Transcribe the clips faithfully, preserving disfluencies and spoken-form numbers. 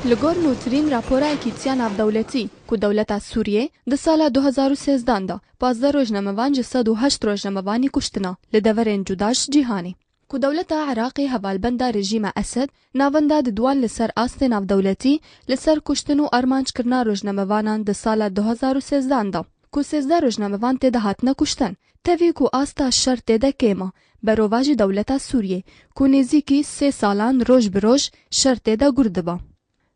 Li gor nûtirîn rapora Yekîtiya Navdewletî ku dewleta Sûriyê di sala du hezar û sêzdan de pazdeh rojnamevan ji sed û heşt rojnamevanî kuştina li deverên cuda ji cîhanê. Ku dewleta Iraqê hevalbenda rejîma Esed navenda diduan li ser astê navdewletî li ser kuştin û armanckirina rojnamevanan di sala du hezar û sêzdan de, ku sêzdeh rojnamevan tê de hatine kuştin, tevî ku asta şer tê de kêm e, berovajî dewleta Sûriyê, ku nêzîkî sê salan roj bi roj şer tê de gur dibe.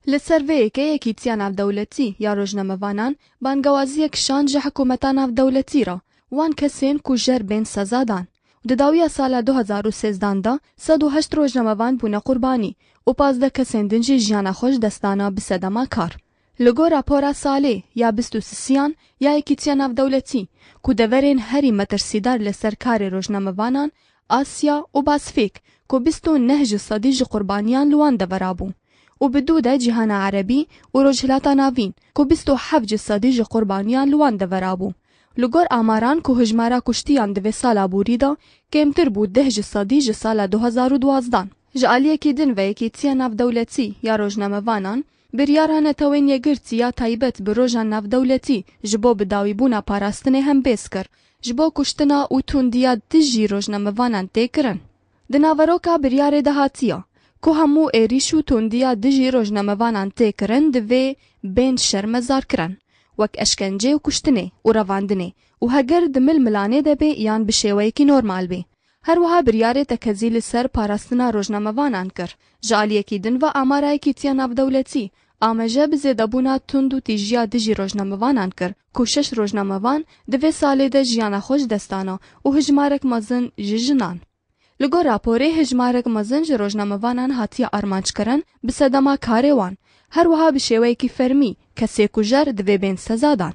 Li ser vê yekê Yekîtiya Navdewletî ya Rojnamevanan bangewaziyek şand ji hikûmeta navdewletî re, wan kesên ku jer bên seza dan. Di dawiya sala du hezar û sêzdan de sed û heşt rojnamevan bûne qurbanî û pazdeh kesên din jî jiyana xwe ji dest dana bi sedema kar. Li gor rapora salê ya bîst û sisiyan ya Yekîtiya Navdewletî, ku deverên herî metirsîdar li ser karê rojnamevanan Asya û Pasifîk, ku bîst û neh ji sedî ji qurbaniyan li wan devera bû, û bi dû de Cîhana Erebî û Rojhilata Navîn, ku bîst û heft ji sedî ji qurbaniyan li wan devera bû. Li gor amaran ku hijmara kuştiyan di vê sala borî de kêmtir bû deh ji sedî ji sala du hezar û duwazdan. Ji aliyekî din ve Yekîtiya Navdewletî ya Rojnamevanan biryara Netewên Yekgirtî ya taybet bi roja navdewletî ji bo bidawîbûna parastinê hembêz kir, ji bo kuştina û tundiya dijî rojnamevanan tê kirin. Di naveroka biryarê de hatiye ku hemû êrîş û tundiya dijî rojnamevanan tê kirin divê bên şermezarkirin, wek eşkencê û kuştinê û revandinê û heger di milmilanê de bê yan bi şêweyekî normal bê. Her wiha biryarê tekezî li ser parastina rojnamevanan kir. Ji aliyekî din ve amara Yekîtiya Navdewletî amaje bi zêdebûna tund û tîjiya dijî rojnamevanan kir, ku şeş rojnamevan di vê salê de jiyana xwe ji dest dana û hijmarek mezin ji jinan. Li gor raporê hijmarek mezin ji rojnamevanan hatiye armanc kirin bi sedema karê wan. Her wiha bi şêweyekî fermî kesê kujer divê bên seza dan.